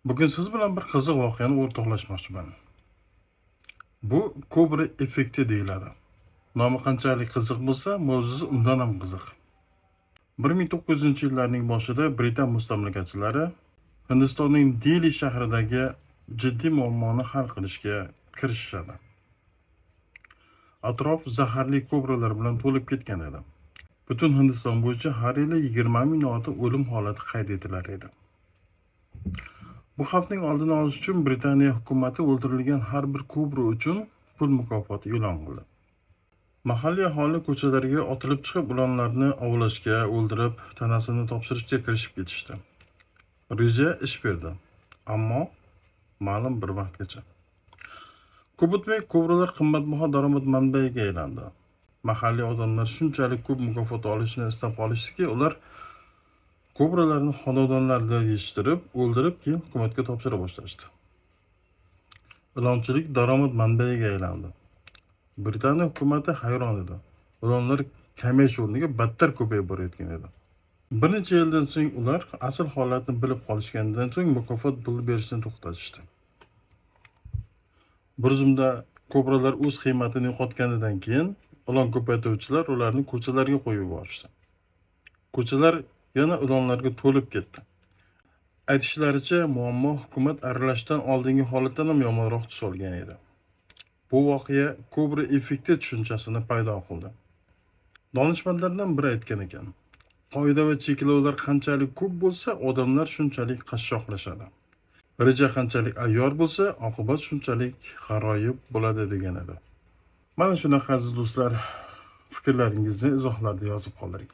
Bugun siz bilan bir qiziq voqeani o'rtoqlashmoqchiman. Bu kobra effekti deyiladi. Nomi qanchalik qiziq bo'lsa, mavzusi undan ham qiziq. 1900-yillarning boshida Britan mustamlakachilari Hindistonning Deli shahridagi jiddiy muammoni hal qilishga kirishishadi. Atrof zaharli kobralar bilan to'lib ketgan edi. Butun Hindiston bo'yicha har yili 20 mingdan ortiq o'lim holati qayd etilar edi. Bu xavfning oldini olish uchun Britaniya hukumati o'ldirilgan har bir kobra uchun pul mukofoti e'lon qildi. Mahalliy aholi ko'chalarga otilib chiqib, ilonlarni ovlashga, o'ldirib, tanasini topshirishga kirishib ketishdi. Reja ish berdi, ammo ma'lum bir vaqtgacha. Ko'p o'tmay kobralar qimmatbaho daromad manbaiga aylandi. Mahalliy odamlar shunchalik ko'p mukofot olishni istab qolishdiki, ular kobralarni xonadonlarida yetishtirib, o'ldirib, keyin hukumatga topshira boshlashdi. Ilonchilik daromad manbaiga aylandi. Britaniya hukumati hayron edi. Ilonlar kamayish o'rniga battar ko'payib borayotgan edi. Bir necha yildan so'ng ular asl holatni bilib qolishganidan so'ng mukofot puli berishni to'xtatishdi. Bir zumda kobralar o'z qiymatini yo'qotganidan keyin ilon ko'paytiruvchilar ularni ko'chalarga qo'yib yuborishdi. Ko'chalar yana ilonlarga to'lib ketdi. Aytishlaricha, muammo hukumat aralashishidan oldingi holatdan ham yomonroq tus olgan edi. Bu voqea kobra effekti tushunchasini paydo qildi. Donishmandlardan biri aytgan ekan: "Qoida va cheklovlar qanchalik ko'p bo'lsa, odamlar shunchalik qashshoqlashadi. Reja qanchalik ayyor bo'lsa, oqibat shunchalik g'aroyib bo'ladi", degan edi. Mana shunaqa, aziz do'stlar, fikrlaringizni izohlarda yozib qoldiring.